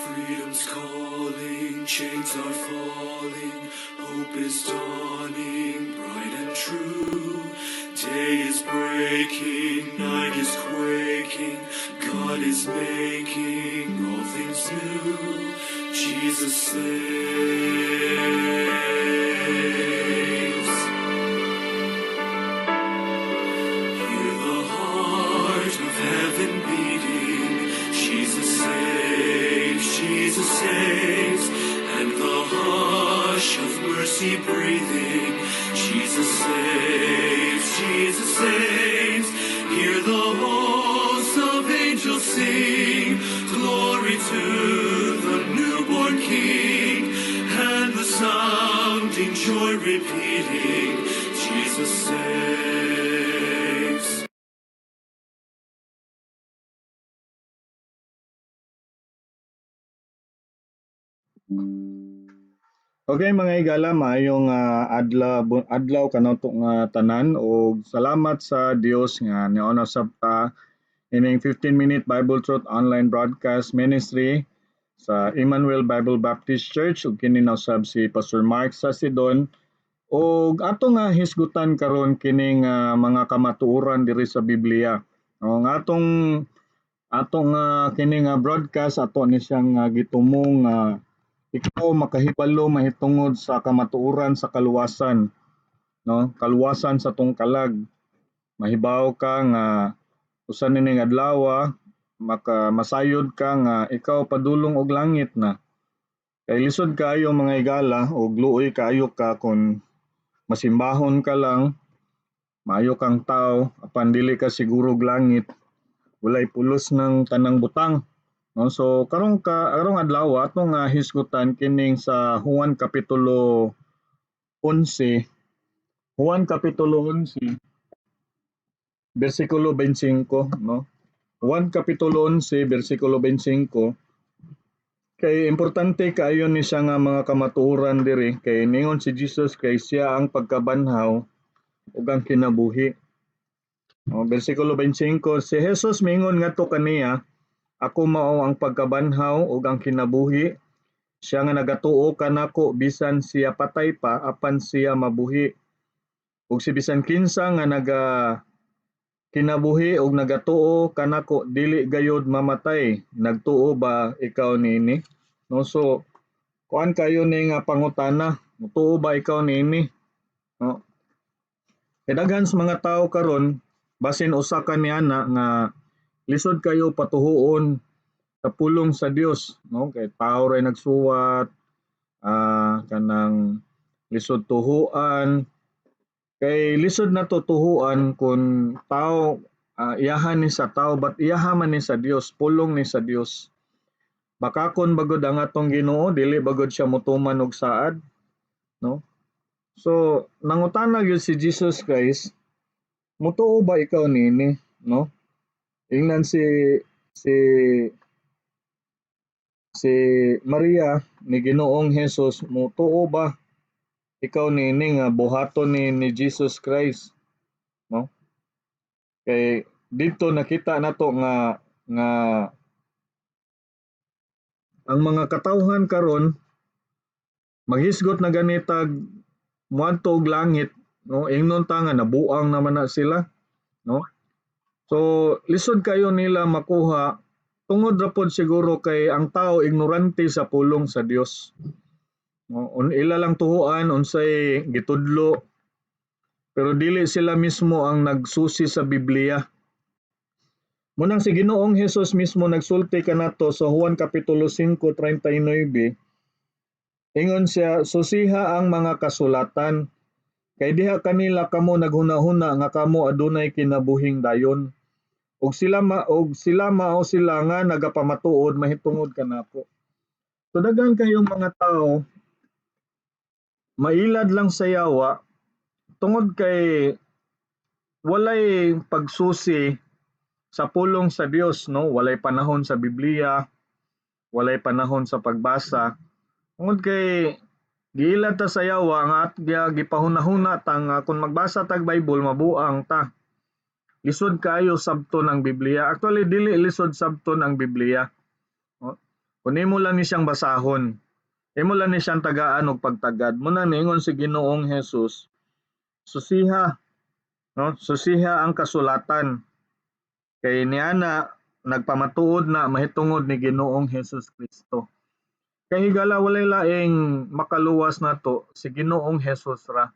Freedom's calling, chains are falling, hope is dawning, bright and true. Day is breaking, night is quaking, God is making all things new. Jesus saves. Hear the heart of heaven beating. Jesus saves, Jesus saves, and the hush of mercy breathing. Jesus saves, Jesus saves. Hear the hosts of angels sing. Glory to the newborn King, and the sounding joy repeating. Jesus saves. Okay, mga higala, maayong adlaw kanato nga tanan ug salamat sa Dios nga niuna sab ta ining 15-minute Bible Truth online broadcast ministry sa Emmanuel Bible Baptist Church, ug kini na usab si Pastor Mark Sasidon, ug ato nga hisgutan karon kining mga kamatuoran diri sa Biblia. No, nga atong atong kini nga broadcast, ato ni siyang gitumong ikaw makahibalo mahitungod sa kamatuoran sa kaluwasan, no? Kaluwasan sa tungkalag. Mahibaw ka nga usa nining adlaw maka masayod ka nga ikaw padulong og langit na. Kay lisod kaayo, mga higala, og luoy kaayo ka kung masimbahon ka lang, maayo kang tao, apan dili ka siguro og langit, walay pulos ng tanang butang. No, so karong adlaw ato nga hisgutan kining sa Juan kapitulo 11. Juan kapitulo 11 bersikulo 25, no? Juan kapitulo 11 bersikulo 25, kay importante kaayo ni siya nga mga kamatuoran diri, kay ningon si Jesus kay siya ang pagkabanhaw ug ang kinabuhi. O, bersikulo 25, si Jesus mingon ngadto kaniya, "Ako mao ang pagkabanhaw ug ang kinabuhi. Siya nga nagatuo kanako, bisan siya patay pa, apan siya mabuhi. Ug si bisan kinsa nga naga kinabuhi ug nagatuo kanako, dili gayud mamatay. Nagtuo ba ikaw niini?" No, so kuan kayo ni nga pangutana, mutuo ba ikaw niini? No. Kay daghan sa mga tao karon, basin usa ka niana nga lisod kayo patuhuon sa pulong sa Dios, no, kay tao ray nagsuwat, kanang lisod tuhuan, kay lisod na to tuhuan kun tao, iyahan ni sa tao, but iyaha man ni sa Dios, pulong ni sa Dios. Bakakon bagod ang atong Ginoo, dili bagod siya motuman og saad, no? So nangutana gyud si Jesus Christ, "Mutuo ba ikaw niini?" No, ingnan si Maria ni Ginoong Jesus, "Mutuo ba ikaw niini nga buhaton ni Jesus Christ?" No, kay didto nakita nato nga ang mga katawhan karon maghisgot na ganitag moadto og langit, no, ingnon ta nga nabuang naman na sila, no? So lisod kayo nila makuha tungod ra pod siguro kay ang tao ignorante sa pulong sa Dios, no? Ila lang tuhuan unsay gitudlo, pero dili sila mismo ang nagsusi sa Biblia. Munang si Ginoong Hesus mismo nagsulti kanato sa Juan kapitulo 5:39. Ingon siya, "Susiha ang mga kasulatan, kay diha kanila kamo naghunahuna nga kamo adunay kinabuhing dayon. Ug sila mao sila nga nagapamatuod mahitungod kanako." So daghan kayong mga tao mailad lang sa yawa tungod kay walay pagsusi sa pulong sa Dios, no? Walay panahon sa Biblia, walay panahon sa pagbasa. Tungod kay giilad ta sa yawa nga at gipahunahuna ta nga kung magbasa tag Bible, mabuang ta. Lisod kaayo sabton ang Biblia. Actually, dili lisod sabton ang Biblia. No? Kung imo lang ni siyang basahon, imo lang ni siyang tagaan og pagtagad. Muna niingon si Ginoong Jesus, susiha, no? Susiha ang kasulatan. Kay niana nagpamatuod na mahitungod ni Ginoong Hesus Kristo. Kay higala, walay laing makaluwas nato, si Ginoong Hesus ra.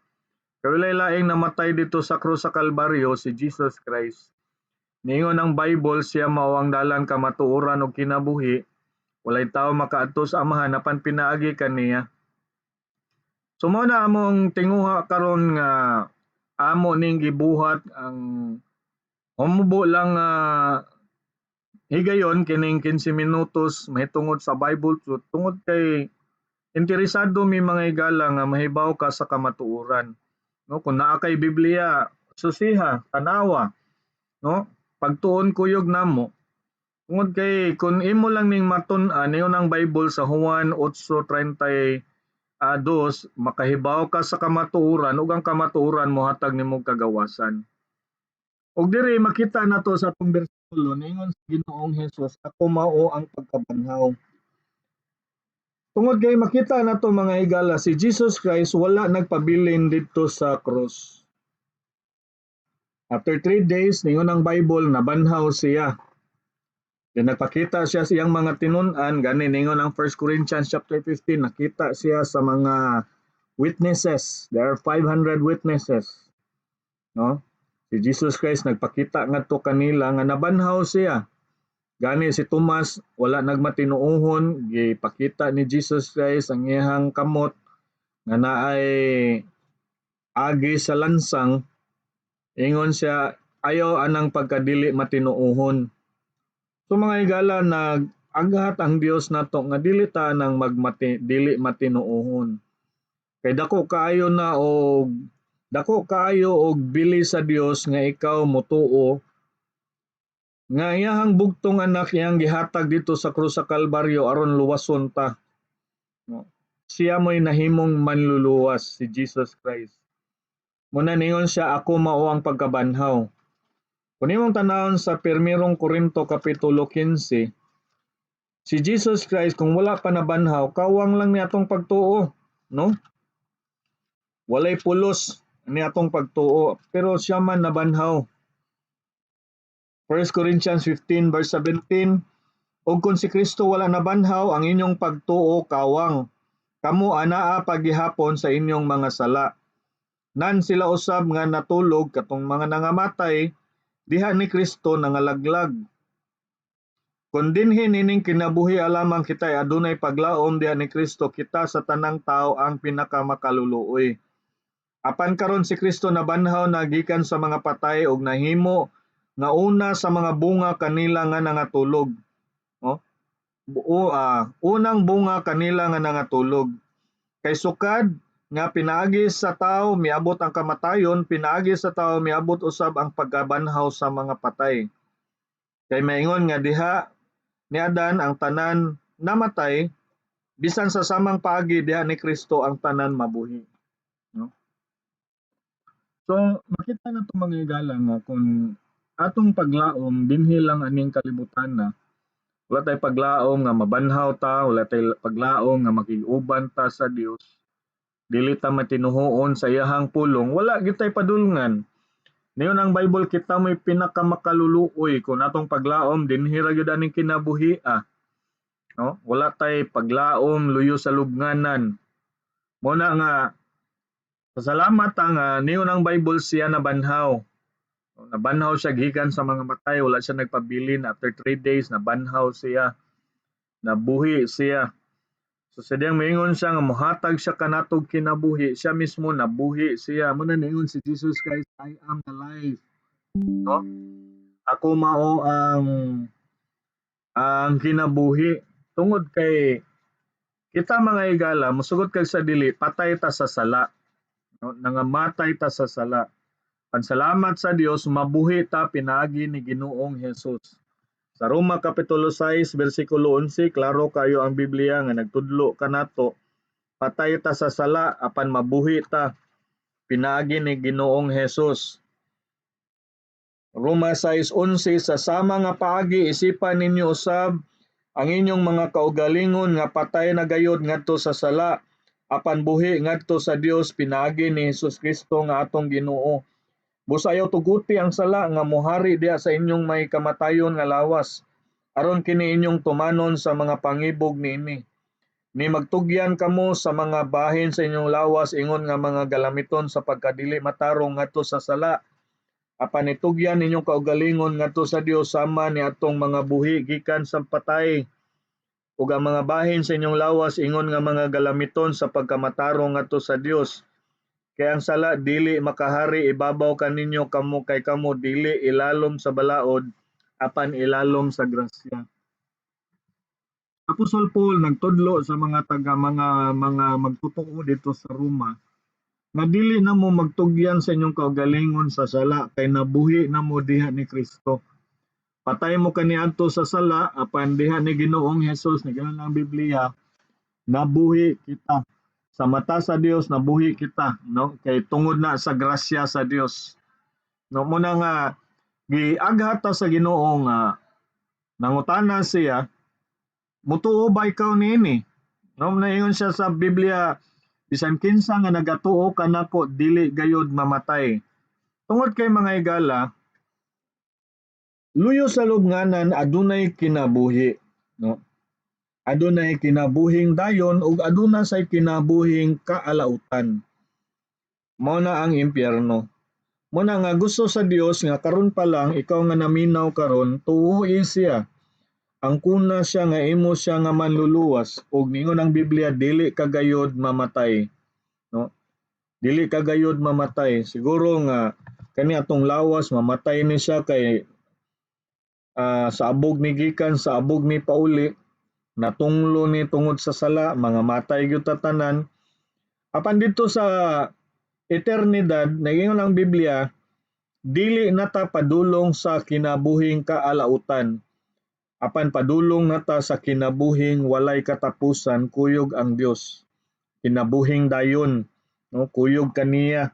Kay walay laing namatay dito sa krus sa Kalbaryo, si Jesus Christ. Niingon ang Bible, siya mao ang dalan, kamatuoran ug kinabuhi. Walay tawo makaadto sa Amahan apan pinaagi kaniya. So mao na among tinguha karon nga amo ning gibuhat ang humubo lang nga higayon kining 15 minutos mahitungod sa Bible truth, tungod kay interesado mi, mga higala, nga mahibaw ka sa kamatuoran. No, kung naa kay Biblia, susiha, tanawa, no? Pagtuon kuyog namo. Tungod kay kung imo lang ning matun-an, ingon ang Bible sa Juan 8:32, makahibaw ka sa kamatuoran ug ang kamatuoran mohatag nimo kagawasan. Ug diri makita nato sa atong bersikulo, niingon sa Ginoong Hesus, "Ako mao ang pagkabanhaw." Tungod kay makita nato, mga higala, si Jesus Christ wala nagpabilin didto sa cross. After 3 days, ningon ang Bible, nabanhaw siya. Then nagpakita siya sa iyang mga tinun-an, gani ningon ang 1 Corinthians chapter 15, nakita siya sa mga witnesses. There are 500 witnesses. No? Si Jesus Christ nagpakita ngadto kanila nga nabanhaw siya. Gani si Tomas wala nagmatinuohon, gipakita ni Jesus Christ ang iyang kamot nga naay agi sa lansang. Ingon siya, "Ayaw anang pagkadili matinuohon." So mga higala, nag aghat ang Dios nato nga dili ta nang magmati dili matinuohon. Kay dako kaayo og bili sa Dios nga ikaw motuo nga iyahang bugtong anak iyang gihatag dito sa krus sa Kalbaryo aron luwason ta. No? Siya mo'y nahimong manluluwas, si Jesus Christ. Muna ningon siya, "Ako mao ang pagkabanhaw." Kung imong tanawon sa Pirmirong Korinto kapitulo 15, si Jesus Christ kung wala pa nabanhaw, kawang lang ni atong pagtuo, no? Walay pulos ni atong pagtuo, pero siya man nabanhaw. 1 Corinthians 15 verse 17, "Ug kung si Kristo wala nabanhaw, ang inyong pagtuo kawang. Kamo anaa pagihapon sa inyong mga sala. Nan sila usab nga natulog," katong mga nangamatay, "diha ni Kristo nangalaglag. Kung dinhi nining kinabuhi lamang kita adunay paglaom diha ni Kristo, kita sa tanang tao ang pinakamakaluluoy. Apan karon si Kristo nabanhaw na gikan sa mga patay ug nahimo nga una sa mga bunga kanila nga nangatulog." No? Unang bunga kanila nga nangatulog. "Kay sukad nga pinaagi sa tao miabot ang kamatayon, pinaagi sa tao miabot usab ang pagkabanhaw sa mga patay. Kay maingon nga diha ni Adan ang tanan namatay, bisan sa samang paagi diha ni Kristo ang tanan mabuhi." No? So makita na to, mga higala, nga kung atong paglaom dinhi lang aning kalibutan na, wala tay paglaom nga mabanhaw ta, wala tay paglaom nga makig-uban ta sa Dios, dili ta matinuhoon sa iyahang pulong, wala gyud tay padulngan. Niyon ang Bible, kita mo'y pinakamakaluluoy kung atong paglaom dinhi ra gyud aning kinabuhi ah. No? Wala tay paglaom luyo sa lubnganan. Mo na nga pasalamat ta nga niyon ang Bible, siya nabanhaw. Nabanhaw siya gikan sa mga matay, wala siya nagpabilin. After 3 days nabanhaw siya. Nabuhi siya. So sa diyang moingon siya nga mohatag siya kanatog kinabuhi, siya mismo nabuhi siya. Mo na niingon si Jesus Christ, "I am the life." No? Ako mao ang kinabuhi. Tungod kay kita, mga higala, musugot kag sa dili, patay ta sa sala. No? Nangamatay ta sa sala. Pansalamat sa Dios, mabuhi ta pinaagi ni Ginoong Hesus. Sa Roma kapitulo 6 bersikulo 11, klaro kayo ang Biblia nga nagtudlo kanato. Patay ta sa sala apan mabuhi ta pinaagi ni Ginoong Hesus. Roma 6:11, "Sa sama nga paagi isipan ninyo usab Ang inyong mga kaugalingon nga patay na gayod ngadto sa sala, apan buhi ngadto sa Dios pinaagi ni Hesus Kristo nga atong Ginoo. Busa ayaw tuguti ang sala nga mohari diha sa inyong may kamatayon nga lawas, aron kini inyong tumanon sa mga pangibog niini. Ni magtugyan kamo sa mga bahin sa inyong lawas ingon nga mga galamiton sa pagkadili matarong ngadto sa sala, apan itugyan ninyong kaugalingon ngadto sa Dios sama ni atong mga buhi gikan sa patay, ug ang mga bahin sa inyong lawas ingon nga mga galamiton sa pagkamatarong ngadto sa Dios. Kay ang sala dili makahari ibabaw kaninyo kamo, kay kamo dili ilalom sa balaod apan ilalom sa grasya. Apostol Paul nagtudlo sa mga taga mga magtotoo dito sa Roma nga dili na mo magtugyan sa inyong kaugalingon sa sala kay nabuhi na mo diha ni Kristo. Patay mo kaniadto sa sala, apan diha ni Ginoong Hesus, ni ang Biblia, nabuhi kita. Sa mata sa Dios nabuhi kita, no? Kay tungod na sa grasya sa Dios. No, muna nga giaghat ta sa Ginoo nga nangutana siya, "Mutuo ba ikaw niini?" No, naingon siya sa Biblia, bisan kinsa nga nagatuo kanako dili gayod mamatay. Tungod kay, mga higala, luyo sa lubnganan adunay kinabuhi, no? Adunay kinabuhing dayon ug aduna say kinabuhing kaalautan. Mao na ang impyerno. Mao na nga gusto sa Dios nga karon pa lang, ikaw nga naminaw karon, tuoi siya. Angkuna siya nga imo siya nga manluluwas ug ningon ang Biblia, dili ka gayod mamatay, no? Dili ka gayod mamatay. Siguro nga kani atong lawas mamatay ni siya kay sa abog ni gikan, sa abog ni pauli, natunglo ni tungod sa sala, mga matay gyud ta tanan. Apan dito sa eternidad, nagingon ang Biblia, dili na ta padulong sa kinabuhing kaalautan, apan padulong na ta sa kinabuhing walay katapusan kuyog ang Dios, kinabuhing dayon, no, kuyog kaniya.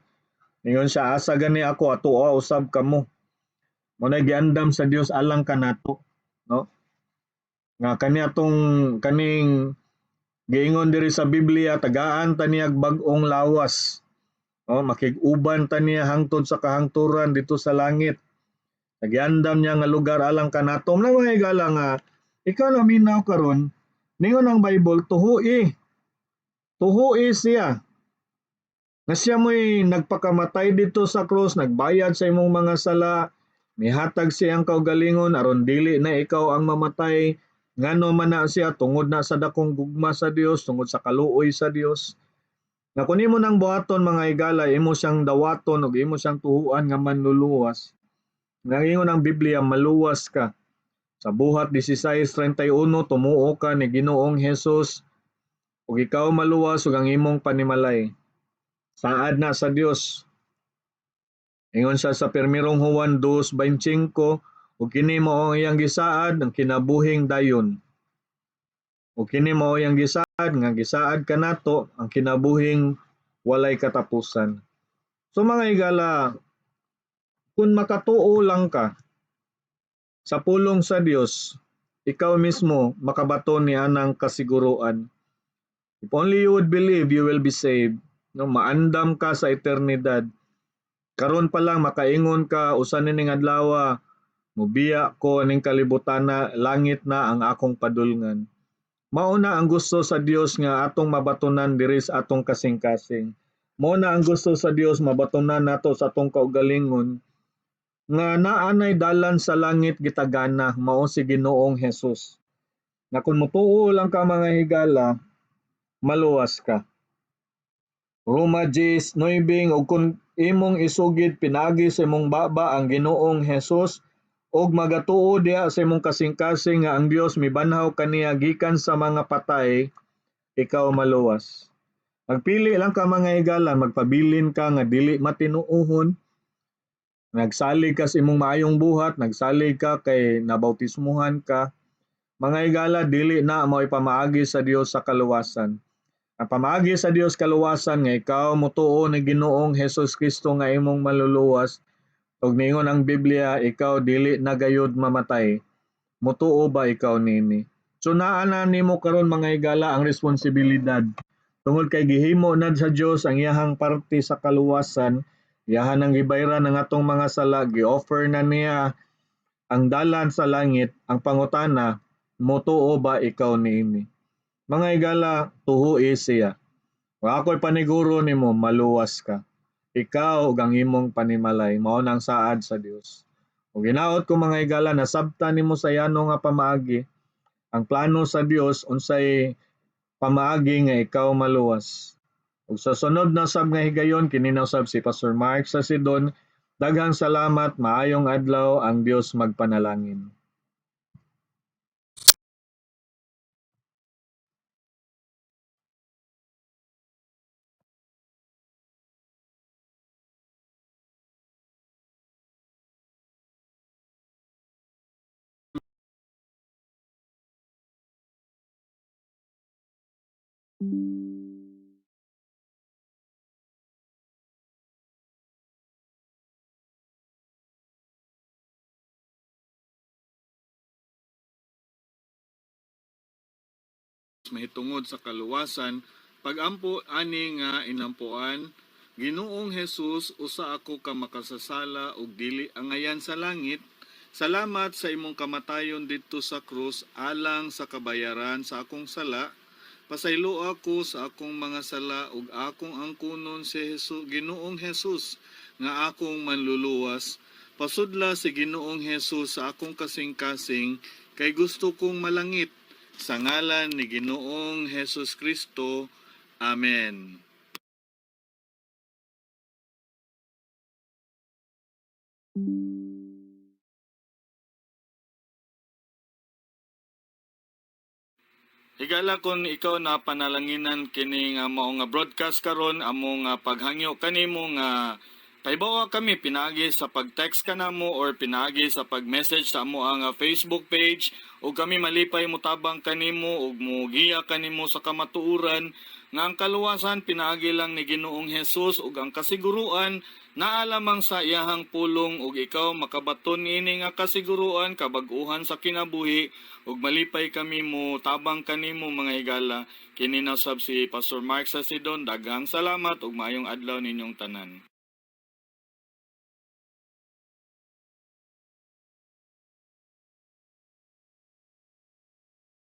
Ningon siya, "Asa gani ako, atoa usab kamo." Mo na giandam sa Dios alang kanato, no, nga kani atong kaning giingon diri sa Biblia, tagaan ta niyag bag-ong lawas, no, makig-uban ta niya hangtod sa kahangturan dito sa langit. Nagiandam niya nga lugar alang kanato. Na mga higala nga ikaw na minaw karon, ningon ang Bible, tuhui. Tuhui siya. Nga siya mo'y nagpakamatay dito sa cross, nagbayad sa imong mga sala, mihatag siyang kaugalingon aron dili na ikaw ang mamatay. Ngano man na siya? Tungod na sa dakong gugma sa Dios, tungod sa kaluoy sa Dios. Nga kun imo nang buhaton, mga higala, imo siyang dawaton ug imo siyang tuhuan nga manluluwas, nangingon ang Biblia, maluwas ka. Sa Buhat 16:31, tumuo ka ni Ginoong Hesus ug ikaw maluwas ug ang imong panimalay. Saad na sa Dios. Ingon siya sa Pirmirong Juan 2:25, ug kini mao ang iyang gisaad, ang kinabuhing dayon. Ug kini mao iyang gisaad, nga gisaad kanato ang kinabuhing walay katapusan. So mga higala, kung makatuo lang ka sa pulong sa Dios, ikaw mismo makabaton ni anang kasiguruan. If only you would believe, you will be saved. No, maandam ka sa eternidad. Karon pa lang makaingon ka, "Usa nining adlaw mubiya ko aning kalibutana, langit na ang akong padulngan." Mao na ang gusto sa Dios nga atong mabatunan diri sa atong kasing-kasing. Mao na ang gusto sa Dios mabatunan nato sa atong kaugalingon nga naanay dalan sa langit gitagana, mao si Ginoong Hesus. Na kung mutuo lang ka, mga higala, maluwas ka. Roma 10:9, ug kung imong isugid pinaagi sa imong baba ang Ginoong Hesus ug magatuo diha sa imong kasing-kasing nga ang Dios mibanhaw kaniya gikan sa mga patay, ikaw maluwas. Magpili lang ka, mga higala, magpabilin ka nga dili matinuohon, nagsalig ka sa imong maayong buhat, nagsalig ka kay nabautismuhan ka. Mga higala, dili na mao'y pamaagi sa Dios sa kaluwasan. Ang pamaagi sa Dios kaluwasan nga ikaw motuo ni Ginoong Hesus Kristo nga imong maluluwas ug niingon ang Biblia, ikaw dili na gayud mamatay. Mutuo ba ikaw nini? So naa na nimo karon mga higala ang responsibilidad. Tungod kay gihimo na sa Dios ang iyahang parte sa kaluwasan, iyahan ang gibayran ang atong mga sala, gi-offer na niya ang dalan sa langit. Ang pangutana, motuo ba ikaw niini? Mga higala, tuhui siya. Wa ako'y paniguro nimo, maluwas ka. Ikaw ug ang imong panimalay, mao nang saad sa Dios. Ug hinaot ko mga higala, nasabtan nimo sa yano nga pamaagi ang plano sa Dios unsay pamaagi nga ikaw maluwas. Ug sa sunod na sab nga higayon, kini na usab si Pastor Mark Sasidon. Daghang salamat, maayong adlaw, ang Dios magpanalangin. Mahitungod sa kaluwasan, pagampo ani nga inampuan, Ginoong Hesus, usa ako ka makasasala ug dili angayan sa langit. Salamat sa imong kamatayon didto sa krus alang sa kabayaran sa akong sala. Pasaylo ako sa akong mga sala ug akong angkunon si Hesus, Ginoong Hesus, nga akong manluluwas. Pasudla si Ginoong Hesus sa akong kasing-kasing kay gusto kong malangit. Sa ngalan ni Ginoong Hesus Kristo. Amen. Higala kon ikaw na panalanginan kini nga mao nga broadcast karon, amo nga paghangyo kanimo nga paibawa kami pinaagi sa pag-text kanamo or pinaagi sa pag-message sa amo ang Facebook page, ug kami malipay motabang kanimo ug mogiya kanimo sa kamatuoran nga ang kaluwasan pinaagi lang ni Ginoong Hesus ug ang kasiguruan naa lamang sa iyahang pulong, ug ikaw makabaton niini nga kasiguruan kabag-uhan sa kinabuhi, ug malipay kami mo tabang kanimo mga higala. Kini na sab si Pastor Mark Sasidon. Daghang salamat ug maayong adlaw ninyong tanan.